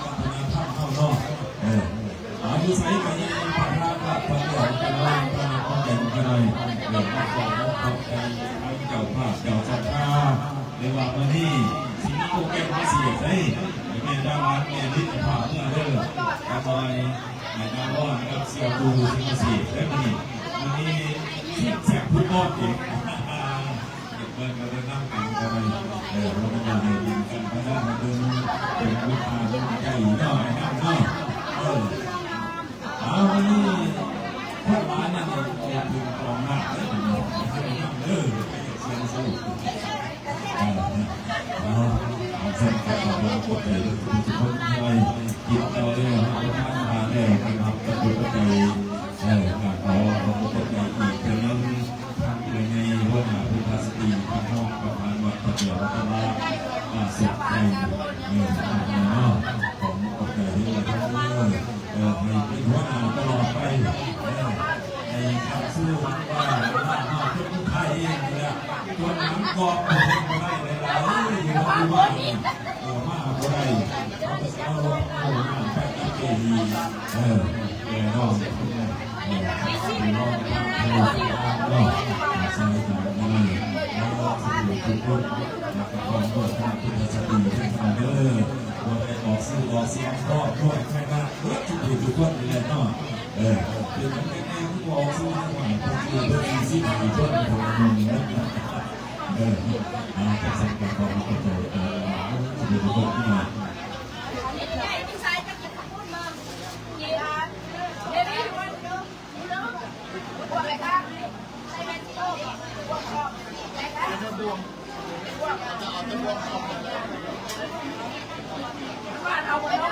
ວັດທະນະທຳເຮົາເນາະ ເອີ ເອົາ ຢູ່ໃສກໍມີພະທາດ ພະດຽວ ພະນາງ ພະນາງຂອງແດນກໍໄດ້ ເອີ ຂໍຂອບໃຈທາງເຈົ້າພາບເຈົ້າສັດທາ ຫຼືວ່າມື້ນີ້ຊິມີໂປຣແກຣມພິເສດເດ້ ແມ່ດາວານ ແມ່ລິດພາເມືອເດີ ກັບອາຍ ອາຍດາວອນ ກັບສ່ຽວຕູຊິມາເສດເດ້ມື້ນີ້ ມື້ນີ້ທີມແຊບຟຸດບອນອີກ ເບິ່ງກໍເບິ່ງນຳກັນກໍໄດ້ ເອີ ເບິ່ງນຳກັນ ເປັນພະຍານເບິ່ງ ເປັນອຸທາຫົນໃຈເນາະ ໃຫ້ນຳເນາະ ເອີ ເອົາ ມື້ນີ້ຄົນຫຼາຍນຳ ເປັນກອງໜ້າເດີ ໃຫ້ນຳເດີ ໄປເຮັດສຽງສູ້ ເອີ ເອົາ ເອົາ ເຊິ່ງກໍຂໍຂອບໃຈທຸກໆຄົນທີ່ໄດ້ກິນເຂົ້າແລ້ວ ຮັບປະທານອາຫານແລ້ວ ເປັນຮັບປັດໄຈ ເອີ ກໍຂໍຂອບໃຈອີກເທື່ອໜຶ່ງ ທ່ານຜູ້ໃຫຍ່ຫົວໜ້າພຸດທະສະຕີ ທ່ານຮອງປະທານວັດພະແກ້ວລັດຕະນະ ອາ ສຸກໄຊ ເອີ ເນາະ ຂອບໃຈເດີທ່ານເດີ ເອີ ໃຫ້ເປັນຫົວໜ້າຕະຫຼອດໄປ ເອີ ໃຫ້ຂ້າຊື່ວ່າເປັນຜູ້ໄທເອງນີ້ແຫຼະ ສ່ວນຫຍັງກໍບໍ່ໄດ້ຫຼາຍ ຢູ່ວັດຢູ່ວາ ເອີ ມາບໍ່ໄດ້ ເຮົາກໍຊິເອົາລົດເອົານ້ຳໄປກັບເຈດີ ເອີ ແນ່ນອນ ເອີ ໄປລອງທາງເທວະເນາະ ໃສ່ກັນໄດ້ເນາະ ສະດວກທຸກຄົນ ແລ້ວກໍພ້ອມດ້ວຍທາງພຸດທະສະຕີເດີ ບໍ່ໄດ້ອອກຊື່ອອກສຽງພ້ອມດ້ວຍຄະນະເບິດທຸກຜູ້ທຸກຄົນນີ້ແຫຼະເນາະ ເອີ ເປັນຫຍັງແນ່ຄືບໍ່ອອກຊື່ ເພິ່ນຊິເບິດສີ່ສິບຫ້າຄົນ ເພິ່ນກໍງົງເນາະ ເອີ ເອົາ ຈັກຊັ້ນກໍຂໍຂອບໃຈ ເອີ ທຸກຜູ້ທຸກຄົນເນາະ.